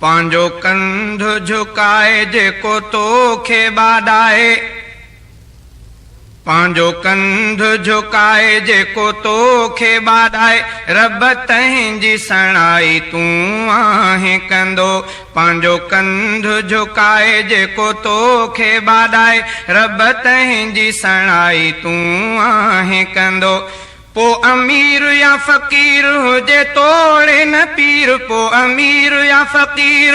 پنهنجو ڪنڌ جهڪائي جيڪو توکي ٻاڏائي. پنهنجو ڪنڌ جهڪائي جيڪو توکي ٻاڏائي. رب تنهن جي سڻائي تون آهين ڪندو. پنهنجو ڪنڌ جهڪائي جيڪو توکي ٻاڏائي. رب تنهن جي سڻائي تون آهين ڪندو. پو امير يا فقير هجي توڙي نه پير، پو امير يا فقير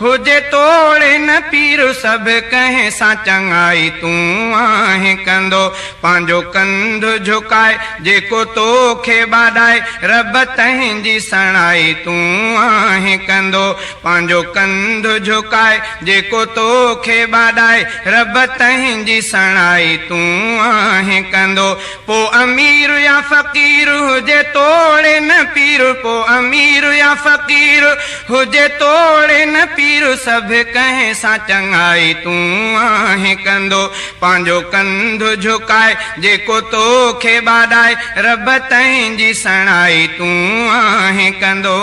هجي توڙي نه پير، سڀ ڪنهن سان چڱائي تون آهين ڪندو. پنهنجو ڪنڌ جهڪائي جيڪو توکي ٻاڏائي، رب تنهن جي سڻائي تون آهين ڪندو. پنهنجو ڪنڌ جهڪائي جيڪو توکي ٻاڏائي، رب تنهن جي سڻائي تون آهين ڪندو. پو امير يا فقير هجي توڙي نه پير، پو امير يا فقير هجي توڙي نه پير، سڀ ڪنهن سان چڱائي تون آهين ڪندو. پنهنجو ڪنڌ جهڪائي جيڪو توکي ٻاڏائي، رب تنهن جي سڻائي تون آهين ڪندو.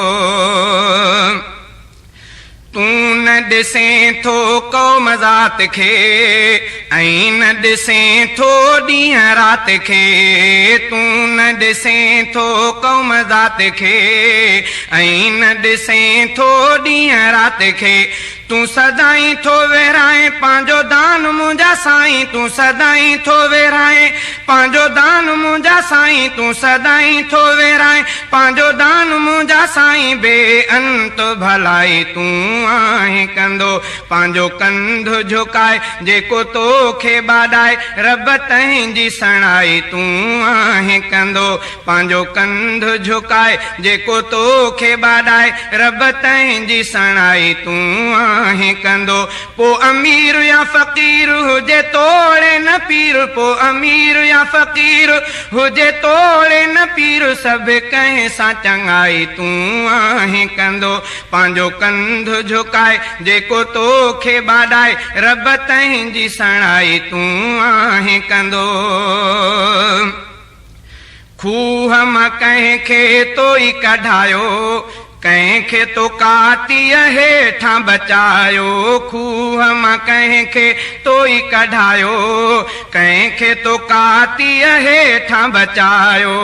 تون نه ڏسين ٿو قوم ذات کي، ۽ نه ڏسين ٿو ڏينهن رات کي. تون نه ڏسين ٿو قوم ذات کي، ۽ نه ڏسين ٿو ڏينهن رات کي. تون سدائين ٿو ورهائين پنهنجو دان منهنجا سائين، تون سدائين ٿو ورهائين پنهنجو دان منهنجا سائين، تون سدائين ٿو ورهائين پنهنجو دان منهنجا سائين، بي انت ڀلائي تون آهين ڪندو. پنهنجو ڪنڌ جهڪائي جيڪو توکي ٻاڏائي، رب تنهن جي سڻائي تون آهين ڪندو. پنهنجو ڪنڌ جهڪائي جيڪو توکي ٻاڏائي، رب تنهن جي سڻائي تون آهين ڪندو. پو امير يا فقير هجي توڙي نه پير، پو امير يا فقير هجي توڙي نه پير، سڀ ڪنهن سان چڱائي تون آهين ڪندو. پنهنجو ڪنڌ جهڪائي جيڪو توکي ٻاڏائي، رب تنهن جي سڻائي تون آهين ڪندو. کوهه مان ڪنهن کي توئي ڪڍايو، ڪنهن کي تو ڪاتيء هيٺان بچايو. کوهه مان ڪنهن کي توئي ڪڍايو، ڪنهن کي تو ڪاتيء هيٺان بچايو.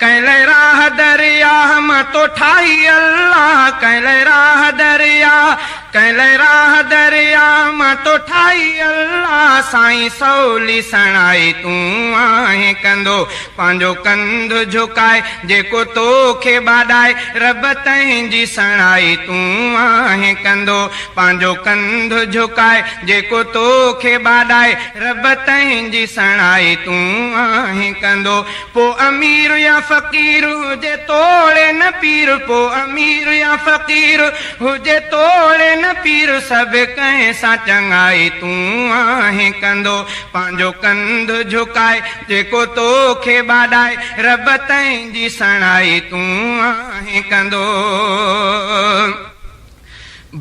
ڪنهن لئه راهه درياهه مان تو ٺاهي الله، ڪنهن لئه راهه درياهه، ڪنهن لئه راهه درياء مان تو ٺاهي الله، سائين سولي سڻائي تون آهين ڪندو. پنهنجو ڪنڌ جهڪائي جيڪو توکي ٻاڏائي، رب تنهن جي سڻائي تون آهين ڪندو. پنهنجو ڪنڌ جهڪائي جيڪو توکي ٻاڏائي، رب تنهن جي سڻائي تون آهين ڪندو. پو امير يا فقير هجي توڙي نه پير، پو امير يا فقير هجي توڙي نه پير، سڀ ڪنهن سان چڱائي تون آهين ڪندو. پنهنجو ڪنڌ جهڪائي جيڪو توکي ٻاڏائي، رب تنهن جي سڻائي تون آهين ڪندو.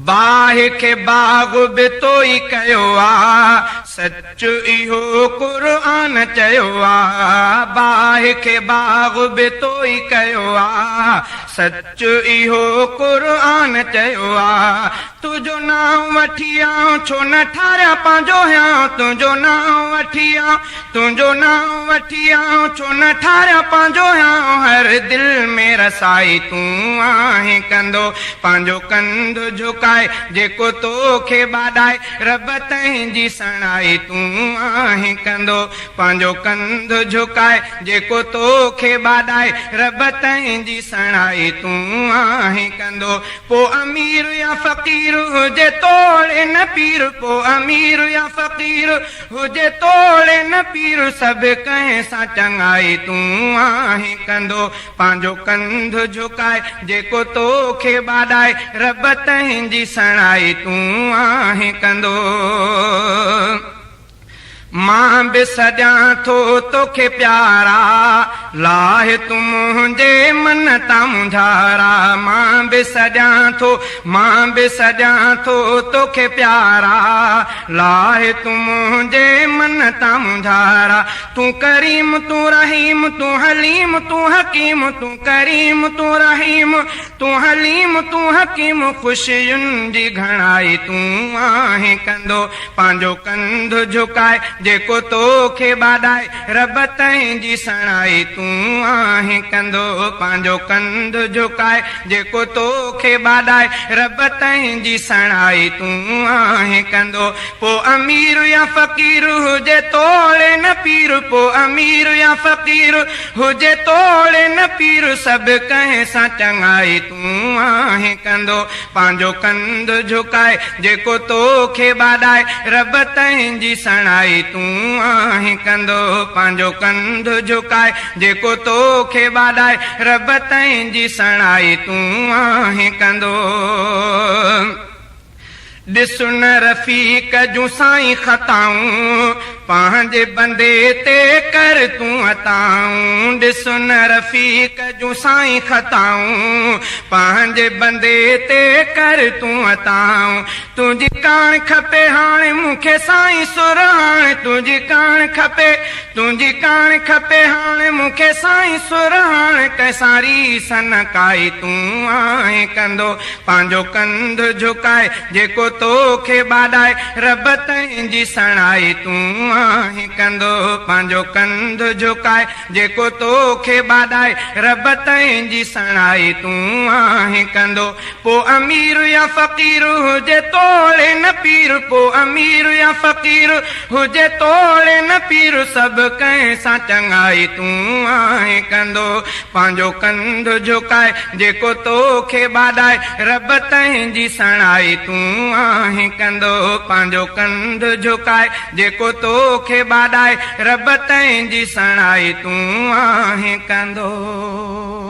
باهه کي باغ به تو ئي ڪيو آ، سچ اهو قرآن چيو آ. باهه کي باغ به تو ئي ڪيو آ، سچ اهو قرآن چيو آ. تنهنجو نانء وٺي آئون ڇو نه ٺاريان پنهنجو هيانء، تنهنجو نانء وٺي آئون، تنهنجو نانء وٺي آئون ڇو نه ٺاريان پنهنجو هيانء، هر دل ۾ رسائي تون آهين ڪندو. پنهنجو ڪنڌ جهڪائي جيڪو توکي ٻاڏائي، رب تنهن جي سڻائي تون آهين ڪندو. پنهنجو ڪنڌ جهڪائي جيڪو توکي ٻاڏائي، رب تنهن جي سڻائي تون آهين ڪندو. پو امير يا فقير هجي توڙي نه پير، پو امير يا فقير هجي توڙي نه پير، سڀ ڪنهن سان چڱائي تون آهين ڪندو. پنهنجو ڪنڌ جهڪائي جيڪو توکي ٻاڏائي، رب تنهن جي سڻائي تون آهين ڪندو. مان به سڏيان ٿو توکي پيارا، لاهه تون منهنجي من تان مونجهارا. مان مان به سڏيان ٿو، مان به سڏيان ٿو توکي پيارا، لاهه تون منهنجي من تان مونجهارا. تون ڪريم تون رحيم تون حليم تون حڪيم، تون ڪريم تون رحيم تون حليم تون حڪيم، خوشين جي گهڻائي تون آهين ڪندو. پنهنجو ڪنڌ جهڪائي جيڪو توکي ٻاڏائي، رب تنهنجي سڻائي تون آهين ڪندو. پنهنجو ڪنڌ جهڪائي جيڪو توکي ٻاڏائي، رب تنهنجي سڻائي تون آهين ڪندو. پوء امير يا فقير هجي توڙي نه پير، پوء امير يا فقير هجي توڙي نه پير، سڀ ڪنهن سان چڱائي تون آهين ڪندو. پنهنجو ڪنڌ جهڪائي جيڪو توکي ٻاڏائي، رب تنهنجي سڻائي تون آهين ڪندو. پنهنجو ڪنڌ جهڪائي جيڪو توکي ٻاڏائي، رب تنهنجي سڻائي تون آهين ڪندو. ڏس نه رفيق جون سائين خطائون، پنهنجي بندي تي ڪر تون عطائون. ڏس نه رفيق جون سائين خطائون، پنهنجي بندي تي ڪر تون عطائون. تنهنجي ڪاڻ کپي هاڻي مون کي سائين سرهاڻ، تنهنجي ڪاڻ کپي، تنهنجي ڪاڻ کپي هاڻي مون کي سائين سرهاڻ، ڪنهن سان ريس نه ڪائي تون آهين ڪندو. پنهنجو ڪنڌ جهڪائي جيڪو توکي ٻاڏائي، رب تنهنجي سڻائي تون آهين ڪندو. پنهنجو ڪنڌ جهڪائي جيڪو توکي ٻاڏائي، رب تنهنجي سڻائي تون آهين ڪندو. پوء امير يا فقير هجي توڙي نه پير، پوء امير يا فقير هجي توڙي نه پير، سڀ ڪنهن سان چڱائي تون آهين ڪندو. پنهنجو ڪنڌ جهڪائي جيڪو توکي ٻاڏائي، رب تنهنجي سڻائي تون آهين ڪندو. پنهنجو ڪنڌ جهڪائي جيڪو توکي ٻاڏائي، رب تنهنجي سڻائي تون آهين ڪندو.